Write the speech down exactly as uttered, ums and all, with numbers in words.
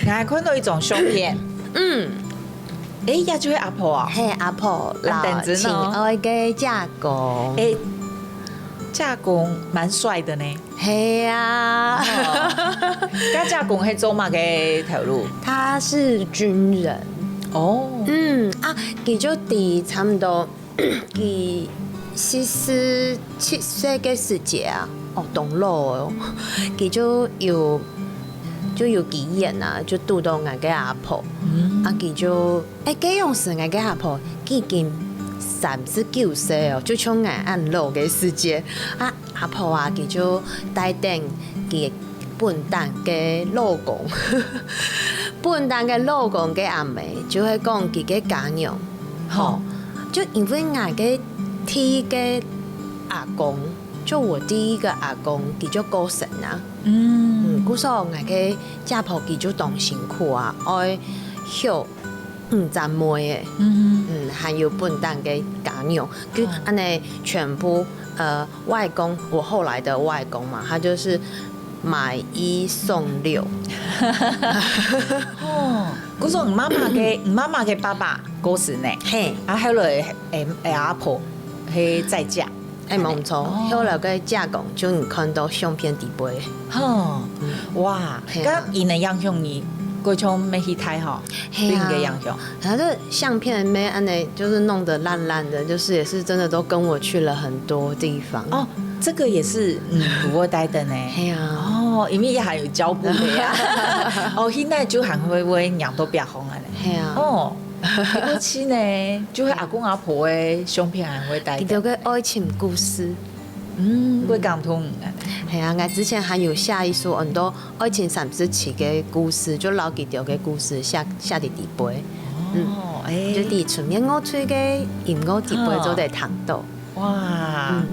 𠊎還看到一張相片，嗯，誒，這就係阿婆啊。係阿婆，恁認真哦。老親愛个姐公。誒，姐公蠻帥的呢。係啊。哦，該姐公係做麼个頭路？他是軍人。哦。嗯啊，佢就在差不多佢四十七歲个時節啊，哦，當老哦，佢就有就有機緣啊，就堵到𠊎个阿婆，啊，佢就，誒，該央時𠊎个阿婆已經三十九歲哦，就像𠊎恁老个時節，啊，阿婆啊，佢就帶等佢本旦个老公，本旦个老公个阿姆，就係講佢个家娘，吼，就因為𠊎个第一个阿公，就我第一个阿公，佢就過身啊。嗯，故所𠊎个姐婆佢就當辛苦啊，愛畜五隻妹仔，嗯，還有本旦个家娘，就恁呢全部，呃，外公，我後來的外公嘛，他就是買一送六。哦，故所你媽媽个，你媽媽个爸爸過身呢？嘿，啊，後來，誒，誒，阿婆，嘿，再嫁。誒，無錯，哦，後來个姐公就你看到相片底背。吼，哇，係啊。該佢能影響你，過去乜去大吼？係啊。對你个影響。他的相片沒恁呢，就是弄得爛爛的，就是也是真的都跟我去了很多地方。哦，這個也是，嗯，不會帶的呢。係啊。哦，因為還有交付的呀。哦，現在就還會，會養到比較好啊呢。係啊。哦，不過去呢，就係阿公阿婆的相片還會帶的。佢兜个愛情故事。嗯，會感動人。係啊，𠊎之前還有寫一首很多愛情三十七个故事，就摎佢兜个故事寫，寫在底背。哦，誒。就在春眠我吹个音樂底背做得聽到。哇，嗯。